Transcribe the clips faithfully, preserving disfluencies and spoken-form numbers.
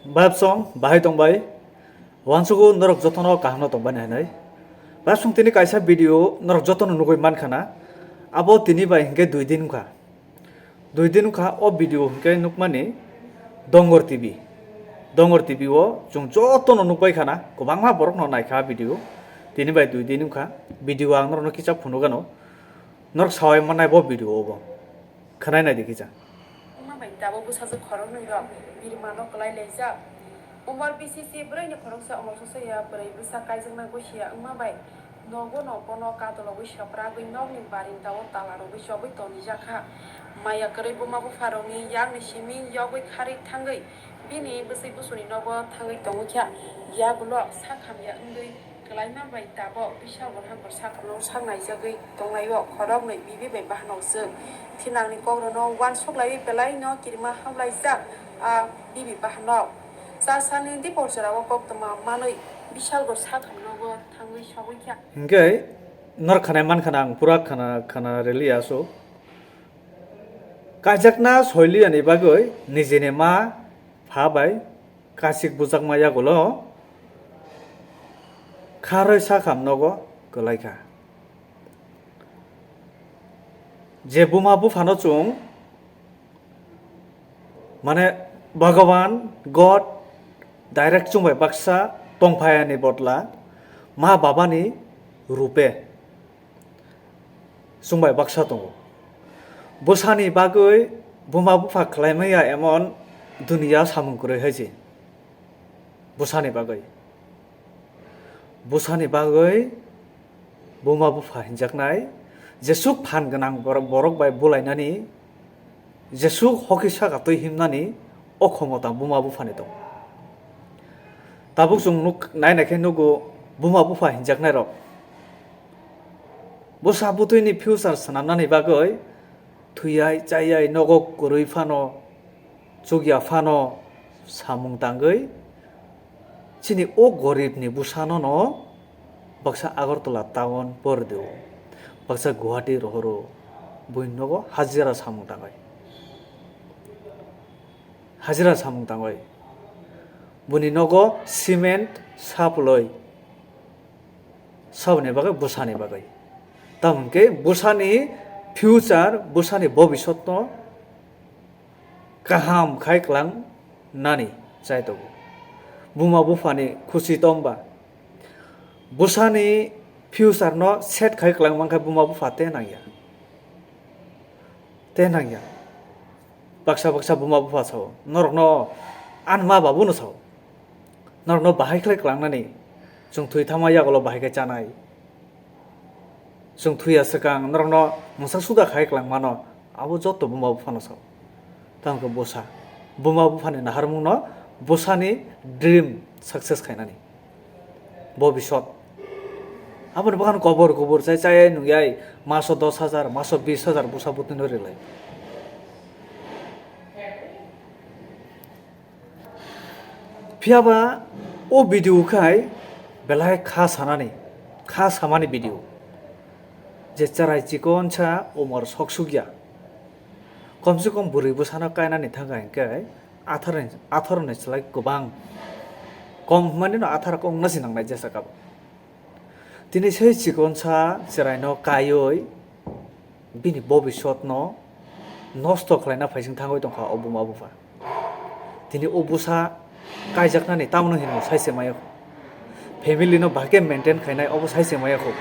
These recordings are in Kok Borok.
Bayapsong, bahai tongbai. Wansugo norok jotono kaham no tongbai nai nai. Bayapsong tini kaisa video norok jotono nugui mankha na. Abo tini bai hinkhe dui din wngkha. Dui din wngkha o video hinkhe nukmani Dongor T V. Dongor T V o chwng jotono nukbai khana, kwbangma borokno naikha video. Tini bai dui din wngkha. Video ang norokno kisa phunugano. Norok sawai mannai bo video o bo. Khwnai nai di kisa. Wngma bai tabuk bwsajwk khoroknwi rok birmano kwlai laijak. Umar B C C bwrwini khoroksa Umar Sosaiya bwrwi bwsa kaijakna gosia wngma bai nogo no bono kadologwi sopragwi nokni barinda o tala rwgwi chobwi tonijak kha. Maya kwrwi buma bupha rokni yakni simi yogwi kharwi thangwi bini bwswi busuni nogo thangwi tongwi kha. Yagulo sak hamya wngwi kwlaima bai tabok Bishal Borhan bo sakno sak naijagwi tonglaio, khoroknwi bibi bai bahanok chwng thinangni kokrokno uansuk laiwi belai no kirima hamlaijak a bibi bahanok. Cha salni dipor jorao koktwma manwi Bishal bo sakhamnogo thangwi sogwi kha. Hinkhe nor khanai mankha na ang pura khana, khana rwliya aswk. Kaijakna soiliyani bagwi nijini ma pha bai kasik bujakma yagulo kharwi sakham nogo kwlaikha. Je buma buphano chwng, mane, Bhagavan, God, direct chwng bai baksa tongphayani bodla ma babani rupe chwng bai baksa tongo. Bwsani bagwi buma bupha khlaimaya emon duniya samung kwrwi hai se. Bwsani bagwi. Bwsani bagwi buma bupha hinjaknai, jesuk phan gwnang bor-, borok bai bulainani, jesuk hoki saka twi himnani o khomota buma buphani tongo. Tabuk chwng nuk, nai nai khe nugo buma bupha hinjaknairok. Bwsa bwtwini future swnamnani bagwi thwiyai chayai nogo kwrwi phano, chukya phano samung tangwi chini o goribni bwsano no baksa Agartala town poridio, baksa Guwahati rohoro, buini nogo hajira samung tangwi. Hajira samung tangwi. Buni nogo cement sapuloi. Saboni bagwi bwsani bagwi. Tamo hwnkhe bwsani future, bwsani bobisotno kaham khai kwlang nani chai tongo. Buma buphani khusi tongba. Bwsani future no set khai kwlang mankha buma bupha te nangya. Te nangya. Baksa baksa buma bupha sao. Norokno ani ma babu no sao. Norokno bahai khlai kwlangnani. Chwng thwi thangma yagulo bahai khe chanai. Chwng thwiya swkang norokno mungsa suda khai kwlangmano, abo joto buma buphano sao. Tamo khe bwsa. Buma buphani naharmungno bwsani dream success khainani. Bobisot. Aboni bagan kobor kobor chai chai nungyai maso dos hajar, maso bis hajar bwsa butino rilai. Phiyaba o video khai belai kha sanani, kha samani video. Je cherai chikonsa umor sok sukya. Komse kom bwrwi bwsano kainani thangkha hinkhe atharo ni, atharo ni slai kwbang. Kom hwnmani no atharo kok wngna si nangnai jesa kabo. Tini sei chikonsa cheraino kaiwi bini bobisotno nosto khlaina phaising thangwi tongkha o buma bupha. Tini o bwsa kaijaknani tamno hinwi sai se maya kho. Family no bahai khe maintain khainai obo sai se maya kho.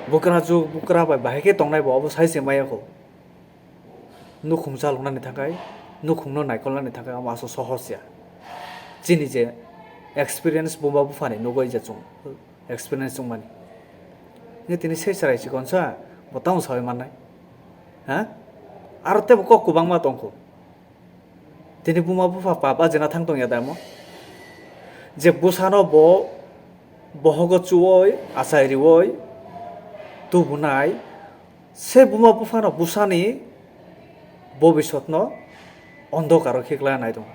Bukra juk bukra bai bahai khe tongnai bo obo sai se maya kho. Nukhung chaloknani thangkhai, nukhungno naikolnani thangkhai omo aswk sohos ya. Chini je experience buma buphani nugwi je chwng experience wngmani. Nge tini sei chwrai chikonsa bo tamo sawi mannai. Ha? Aro tebo kok kwbangma tongkho. Tini buma bupha pap ajina thang tongya da mo? Je bwsano bo bohogo chuwoi, achai riwoi, tubunai, se buma buphano bwsani bobisotno ondokaro khiklai nai tongo.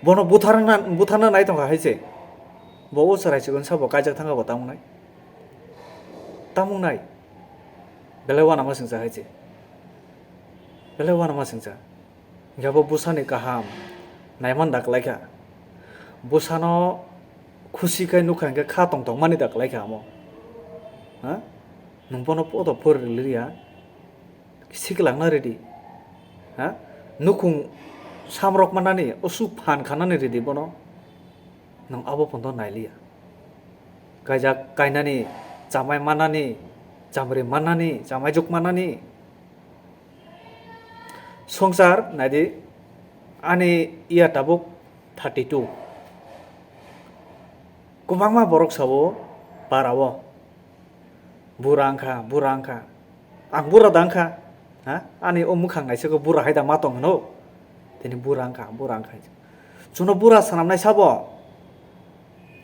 Bono butharna, butharna nai tongkha hai se. Bo o chwrai chikonsa bo kaijak thangkha bo tamo nai? Tamo nai? Belai uanama singcha hai se. Belai uanama singcha. Hinkhe bo bwsani kaham, Naiman da kwlai kha. Bwsano khusi khai nukha hinkhe kha tong tong mani da kwlai kha amo. Ha? Nwng bono poto phor rwliya. Siklangna ridi. Ha? Nukhung samrok manani, osu phan khanani ridi bono. Nwng abo pondo nailiya. Kaijak kainani, chamai manani, chamri manani, chamaijuk manani. Swngchar naidi, ani iya tabuk thirty two. Kwbangma borok sabo para o, "Bura wngkha, bura wngkha." Ang bura da wngkha, ha? Ani o mwkhang naisiko bura hai da ma tong hino? Tini bura wngkha, bura wngkha. Chwngno bura swnamnai sabo?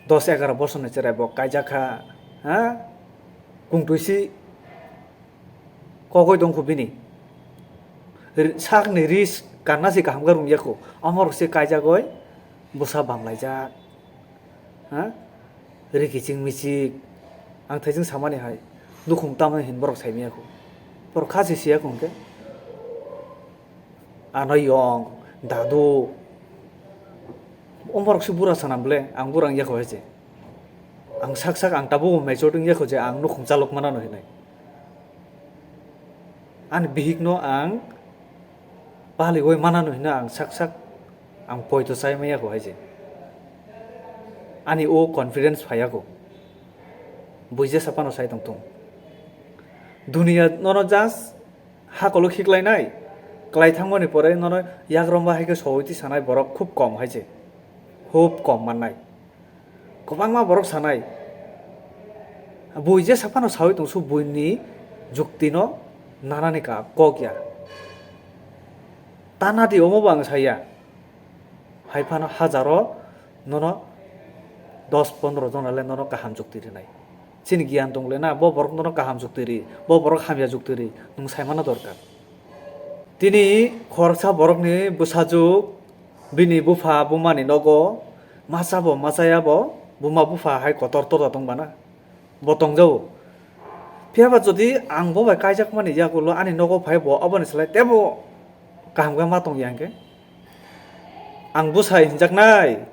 Dos egaroh bosorni chwrai bo kaijak kha, ha? Kungtwi si kogoi tongkhu bini. Ri-, sakni ris kanna se kaham khe rung yakhu. Omorok se kaijagoi bwsa bamlaijak. Ha? Ri kiching michik. Ang thaising samani hai. Nukhung tamni hin borok saimiyakhu. Borok kha se siyakhu hwnkhe. Ano yong, dadu. Omorok se bura sana bwle, ang bura wngya kho hai se. Ang sak sak ang tabuk mature wngya kho je ang nukhung chalok manano hinwi. Ani bihikno ang paliwi manano hinwi ang sak sak ang poito chai maya kho hai se. Ani o confidence phaiya kho. Buija saphano sai tong thung. Duniya nono just hakolo khiklainai, klai thangmani pore nono yakromba hai khe sowui twi sanai borok khub kom hai se, khub kom mannai. Kwbangma borok sanai, bui je saphano saui tongsu buini juktino nanani ka kok ya. Tanadi omo bo ang saya, hai phano hajaro nono dos pondro jona le nono kaham jukti rinai. Chini giyan tong le na, bo borok nono kaham jukti ri, bo borok hamya jukti ri, nwng saimano dorkar. Tini khoroksa borokni bwsajwk bini bupha bumani nogo, masa bo machaya bo, buma bupha hai kotor toda tong bana, bo tongjago. Phiya ba jodi ang bo bai kaijakmani yagulo ani nogo phai bo, aboni slai tebo kaham khe ma tong ya hwnkhe? Ang bwsai hinjaknai,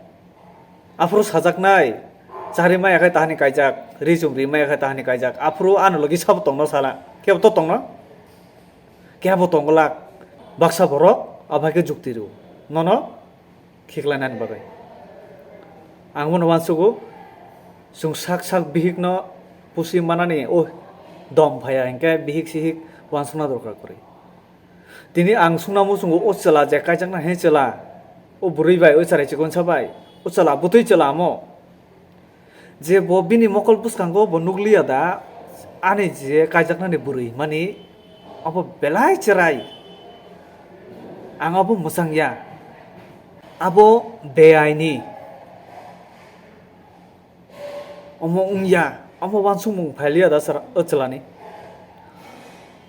aphuru sajaknai, chari maya khai tahani kaijak, ri chum ri maya khai tahani kaijak, aphuru ano logi sabo tongno sala, kebo to tongno? Kebo tongglak, baksa borok, abo hai khe jukti rw, nono khiklainani bagwi. Ang bono uansugo, chwng sak sak bihikno pusi manani, o dom phaiya hinkhe bihik sihik uansukna dorkar kwrwi. Tini ang sungna muchungo o chwla je kaijakna he chwla, o bwrwi bai, o chwrai chikonsa bai, o chwla bwtwi chwla amo. Je bo bini mokol bwskango bo nukliya da, ani je kaijaknani bwrwi mani, abo belai chwrai. Ang abo mwchang ya. Abo beaini. Omo wngya, omo uansukmung phailiya da sara, o chwlani.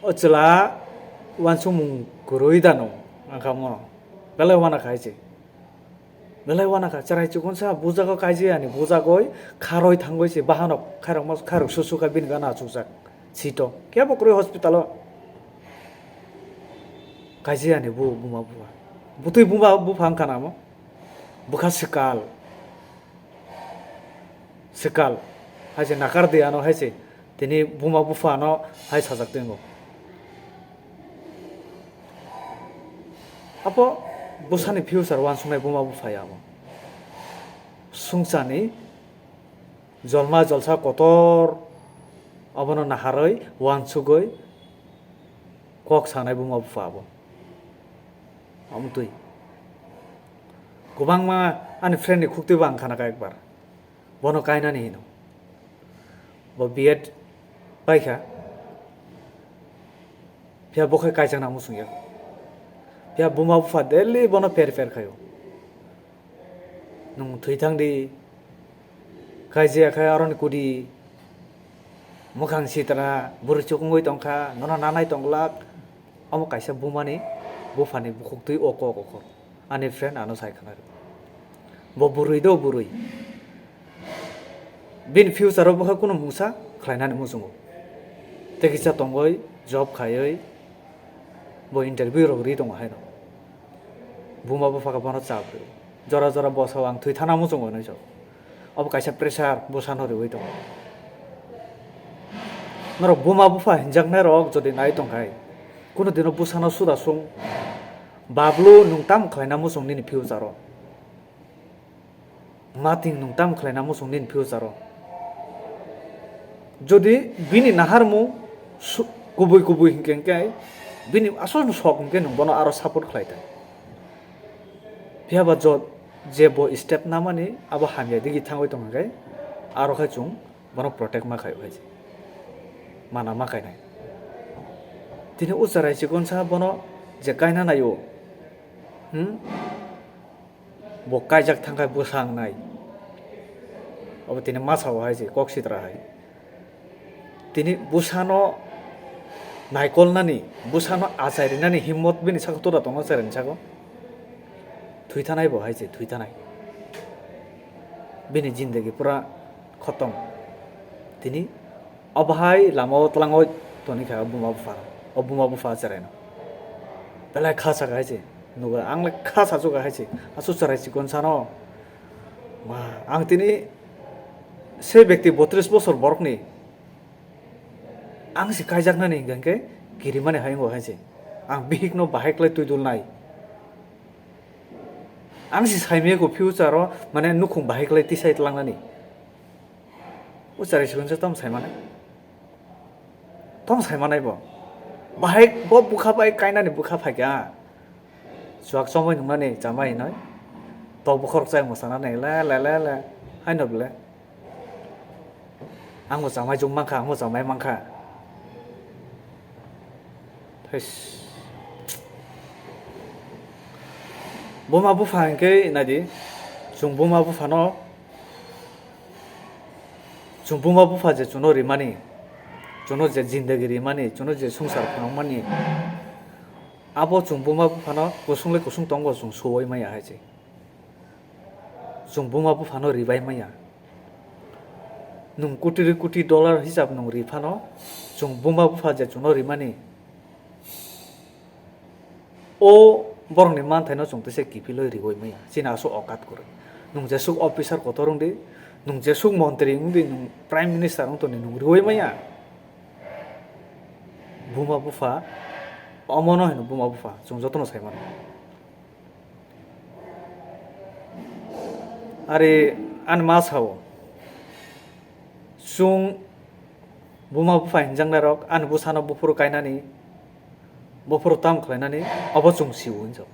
O chwla uansukmung kwrwi da no, ang kha mo. Belai wana khai se. Belai wana kha, chwrai chikonsa bujago kaijiyani, bujagoi kharoi thangoi se, bahanok khairokma, khairok susu kha bini gana achukjak. Sito. Kebo kwrwi hospital o. Kaijiyani bu, buma bupha. Butwi buma bupha wngkha namo. Bwkha swkal. Swkal. Hai se nakar di ano hai se. Tini buma bupha no hai sajak tongo. Apo bwsani future uansuknai buma bupha ya abo. Sungsani jolma jolsa kotor abono naharwi uansugwi kok sanai buma bupha abo. Amtwi. Kwbangma ani friend ni khuktwi bo ang khana kha ekbar. Bono kainani hino. Bo B Ed paikha. Phiya bo khai kaijakna muchung ya. Phiya buma bupha daily bono per per khaio. Nwng thwi thang di. Kaijaya khai aroni kudi. Mwkhang sitra, bwrwi chukungwi tongkha, nono nanai tongglak. Omo kaisa bumani, buphani bukhuktwi o kok okhor. Ani friend ano sai khna rw. Bo bwrwi do bwrwi. Bini future o bwkha kunu mungsa khlainani muchungo. Tei kisa tongoi, job khaioi, bo interview rok ri tongo haino. Buma bupha khe bono chap rw. Jora jora bosao ang thwi thana muchungo hinwi sao. Obo kaisa pressure bwsano riwi tongo. Norok buma bupha hinjaknairok jodi nai tongkhai, kunu dino bwsano suda sung, bablu nwng tam khlaina muchung nini future-o. Mating nwng tam khlaina muchung nini future-o. Jodi bini naharmung su-, kubui kubui hinkhe, hinkhe bini aswk sok hinkhe nwng bono aro support khlai thai. Phiya ba jot je bo step namani abo hamya digi thangwi tongkha khe aro khe chwng bono protect ma khaio hai se. Mana ma khainai. Tini ucharai chikonsa bono je kaina naio. Hmm? Bo kaijak thangkha bwsang nai. Obo tini masa o hai se kok sitra hai. Tini bwsano naikolnani, bwsano achai rinani himmot bini sakho tora tongo, cherai ni sakho. Thwi thanai bo hai se, thwi thanai. Bini jindagi pura khotom. Tini obo hai lama o twlang o toni kha buma bupha. O buma bupha cherai no. Belai kha saka hai se. Nugo ang le kha sachu kha hai se. Asu cherai chikon sano. Ma, ang tini se bekti botris bosor borokni ang si kaijaknani hingkha khe kirimani hayungo hai se. Ang bihikno bahai khlai twi dulnai. Ang si saimaya kho future-o, mane, nukhung bahai khlai tisai tlangnani. O cherai sigon se tom saimanai. Tom saimanai bo. Bahai bo bwkha bai kainani bwkha phaikha. Chuak chomwi nungnani chamai hinoi. Tok bokhorok chai mwsana nai le, le, le, le. Haino bole. Ang bo chamai jung mankha, ang bo chamai mankha. Thais. Buma bupha hinkhe nadi, chwng buma buphano, chwng buma bupha je chwngno rimani, chwngno je jindagi rimani, chwngno je swngchar phunukmani, abo chwng buma buphano kusung le kusung tongo, chwng suwai maya hai se. Chwng buma buphano ribai maya. Nwng koti ri koti dollar hisab nwng ri phano, chwng buma bupha je chwngno rimani, o borokni manthaino chwng teisa kiphilwi riwi maya. Chini aswk okat kwrwi. Nwng jeswk officer kotor wngdi, nwng jeswk montri wngdi, nwng prime minister wngtoni nwng riwi maya. Buma bupha, omono hino buma bupha, chwng jotono sai mano. Ari ani ma sao, chwng buma bupha hinjaknairok ani bwsano buphuru kainani, buphuru tam khlainani, obo chwng sio hinjak.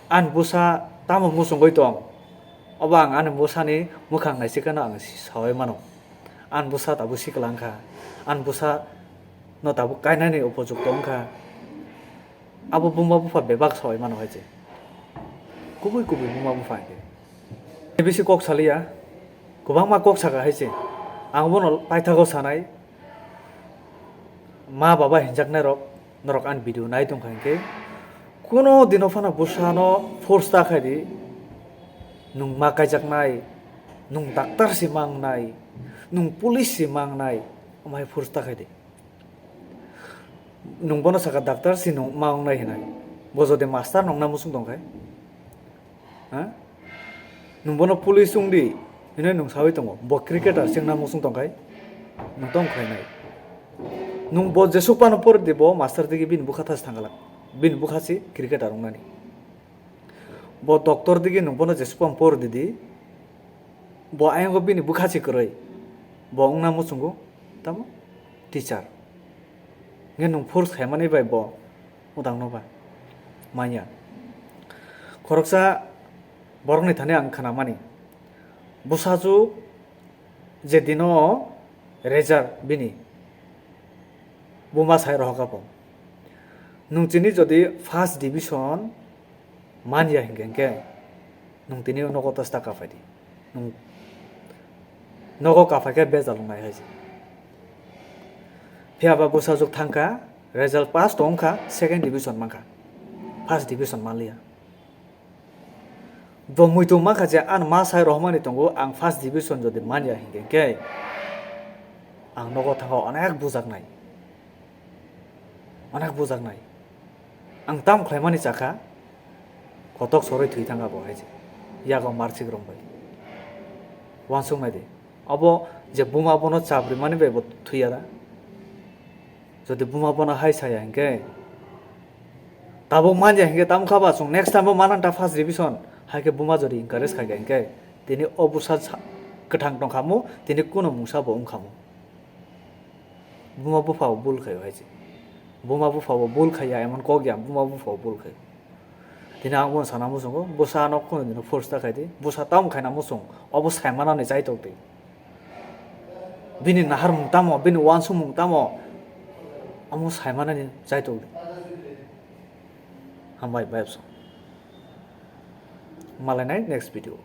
Ani bwsa tamo muchungwi tong, obo ang ani bwsani mwkhang naisikano ang si-, saui mano. Ani bwsa tabuk sikla wngkha, ani bwsa no tabuk kainani upojukto wngkha. Abo buma bupha bebak saui mano hai se. Kubui kubui buma bupha hinkhe. Bisi kok saliya, kwbangma kok saka hai se. Ang bono paithago sanai, ma baba hinjaknairok, norok ani video nai tongkha hinkhe, kuno dino phano bwsano force ta khai di, nwng ma kaijaknai, nwng doctor si ma wngnai, nwng police si ma wngnai, omo hai force ta khai di. Nwng bono saka doctor si nwng ma wngnai hinai. Bo jodi master nongna muchung tongkhai. Ha? Nwng bono police wngdi hinwi nwng saui tongo. Bo cricketer si wngna muchung tongkhai. Nwng tong khlainai. Nwng bo jesuk phano pori di bo master digi bini bwkha thas thangala. Bini bwkha si cricketer wngnani. Bo doctor digi nwng bono jesuk phano pori di di. Bo ayang bini bwkha si kwrwi. Bo wngna muchungo. Tamo? Teacher. Nge nwng force khaimani bai bo udangno ba manya. Khoroksa borokni thani ang khnamani. Bwsajwk je dino result bini buma sai rohok abo. Nwng chini jodi first division manya hinkhe, hinkhe nwng tini nogo tasta kaphai di. Nwng nogo kaphai khe bejal wngnai hai se. Phiya ba bwsajwk thangkha, result pass tongkha, second division mankha. First division manliya. Bo muitu mankha je, "Ang ma sai rohormani tongo, ang first division jodi manya hinkhe, hinkhe ang nogo thangkha onek bujaknai." Onek bujaknai. Ang tam khlaimani chakha, Kotok soroi thwi thangkha bo hai se. Yago marsik rong bai. Uansuk nai di. Abo je buma bono chap rimani bai bo thwiya da. Jodi buma bono hai saya hinkhe, tabuk manya hinkhe tamo kha ba chwng next time bo mananta first revision. Hai khe buma jodi encourage khai kha hinkhe, tini o bwsa sa-, kwthang tong khamu, tini kuno mungsa bo wng khamu. Buma bupha bo bul khaio hai se. Buma bupha bo bul khaiya, emon kok ya, buma bupha bo bul khaio. Tini ang bono sana muchungo, bwsa no kuno dino force ta khai di, bwsa tamo khaina muchung, obo saimanani chaitok di. Bini naharmung tamo, bini uansukmung tamo, omo saimanani chaitok di. Hambai, bai bwsa. Malai nai next video.